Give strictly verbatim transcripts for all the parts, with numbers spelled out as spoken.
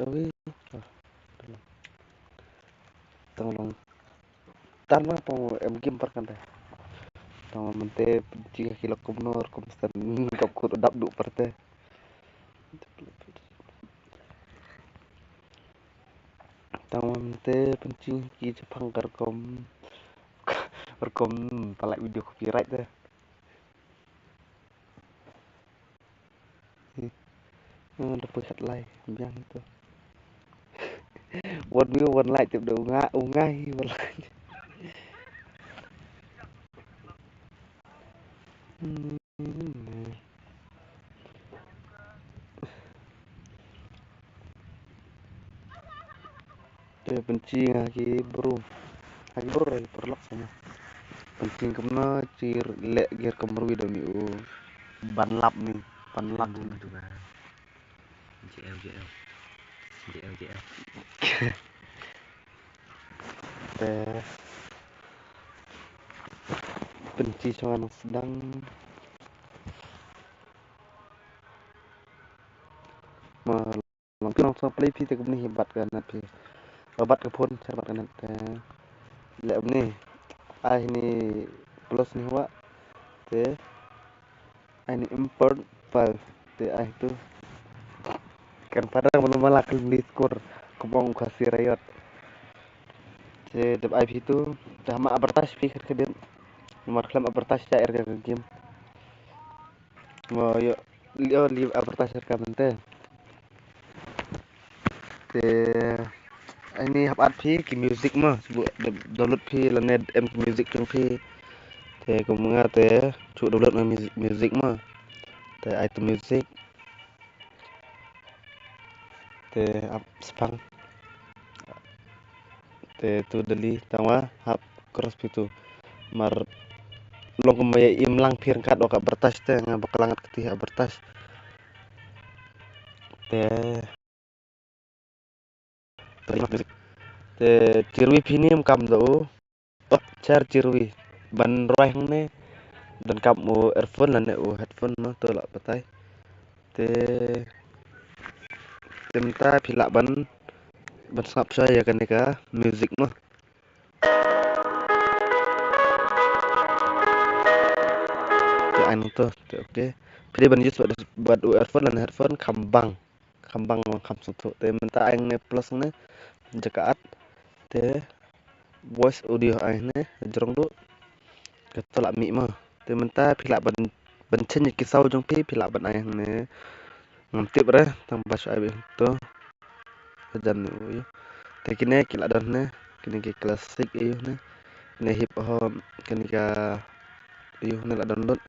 Tawi. Tang long. Tar ma tang em game par kan te. Tang mynte jing ki lok kumno kum stan kap kut dap du par te. Tang mynte pynching ki chapang kar kom. Kar kom palai video copyright te. Hmm, da pyrkhat lai biang tu. One view, one like, tip da unga, unga hi, one like. Hmm. Te pynching ha ki bru. Ha ki bru re paralok sama. Pynching kumno chi leh gir kumru i dong ni u. Ban lap ni, ban lap ni. J L, J L. J L, J L. Te pynching chong nang sdang. Ma Long phi long song play phi te kumne hi bat ka net phi. Ba bat ka phone, share bat ka net te. Le kumne. Ai ni plus ni huwa. Te. Ai ni import file. Te ai tu. Kan pada mana mala kal ni score. Kumong ka si rayot. Te dep ai phi tu. Te hama advertise phi khat khat. Mar khlem advertise ja er ka game. Mo yo, yo li advertise ka mynte. Te ani hap at phi ki music mo, sbu download phi lane em ki music jong phi. Te kum nga te chu download nga music, music mo. Te ai tu music. Te ap spang. Te tu dali tangwa hap cross pitu. Mar long kum ya im lang phir kat oka bertas te nga baklangat keti hap bertas. Te te chirwi phinim kam do. Char chirwi ban rwai hangne. Donkam u earphone lane u headphone mo to lah batai. Te te mynta phi lah ban ban sngap sha ïa kane ka music mo. Te ai nangto te okay. Phi dei ban use bad bad u earphone lane headphone kham bang. Kham bang bang kham sngewthuh. Te mynta ai ngne plus ngne jaka at te voice audio ai ngne jrong du ka to lah mih ma. Te mynta phi lah ban ban change ki sound jong phi phi lah ban ai ngne ngam tip re tang ba shu ai bih to ka jan ne u. Te kine ki lah don ne kine ki classic ïa u ne kine hip hop kine ka ïa u ne lah download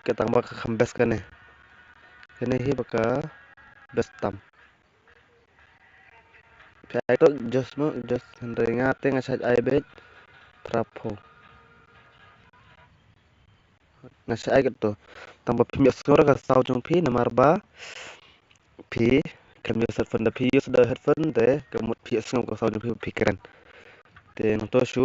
ka tang ba ka kham best kane. Kane hi ba ka best tam. Phi ai to just mo just hynrei nga te nga shait ai beit trapo. Nga shait ai to tang ba phi ïohsngew ka sound jong phi namar ba phi khlem use headphone da phi use da headphone te ka mut phi ïohsngew ka sound jong phi phi kren. Te nangto shu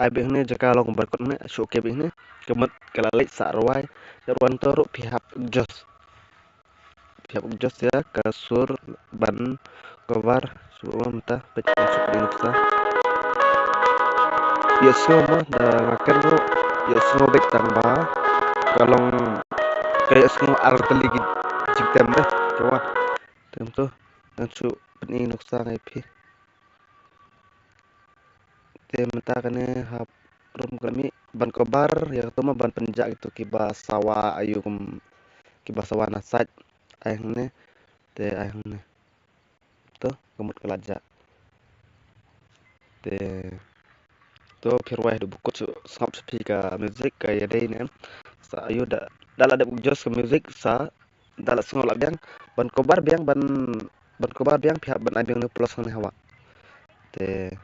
ai beit hangne jaka long bar kot hangne shu okay beit hangne. Ka mut ka la leit sa rwai. Ïa rwai to ruh phi hap adjust. Phi hap adjust ïa ka sur ban cover shu mynta peit shu peit nuksa. Ïohsngew mo da nga kren ruh ïohsngew beit tang ba ka long ka ïohsngew ar tylli ki jingtem de. Ka wa tem to ngan shu peit nuksa ngai phi. Te mynta kane hap rum kami ban cover ïa kato ma ban pynjah kito kiba sawa ayu kum kiba sawa na sait ai hangne te ai hangne. To ka mut ka la jah. Te to phi rwai haduh ba kut sngap sha phi ka music ka ïadei ne em. Sa ayu da da la dep adjust ka music sa da la sngew la biang ban cover biang ban ban cover biang phi hap ban ai biang ne plus ne hawa. Te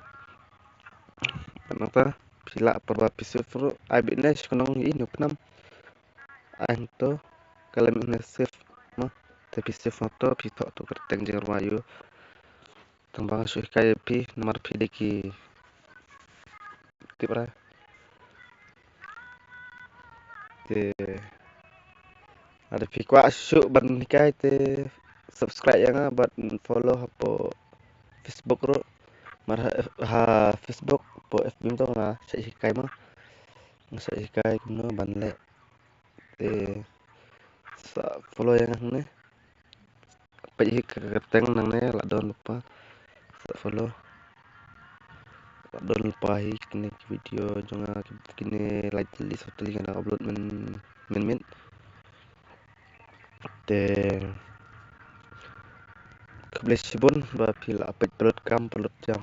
ban nangta phi lah pyrba phi save ruh ai beit ne shi khnong ïa ino pnam. Ai hangto ka lem ine save mo te phi save hangto phi thoh to ka teng jingrwai ïa u. Tang ba nga shu hikai ïa phi namar phi dei ki tip ra. Te lada phi kwah shuh ban hikai te subscribe ïa nga bad follow hapoh Facebook ruh. Mar ha, ha Facebook, hapoh F B mynta nga sa hikai ma. Nga sa hikai kumno ban leh. Te sa follow ïa nga hangne. Peit hi ka kyrteng nangne la don lypa. Sa follow. La don lypa hi kine ki video jong nga, kine lai tylli saw tylli nga dang upload myn myn. Te khublei shibun ba phi la peit pynlut kam pynlut jam.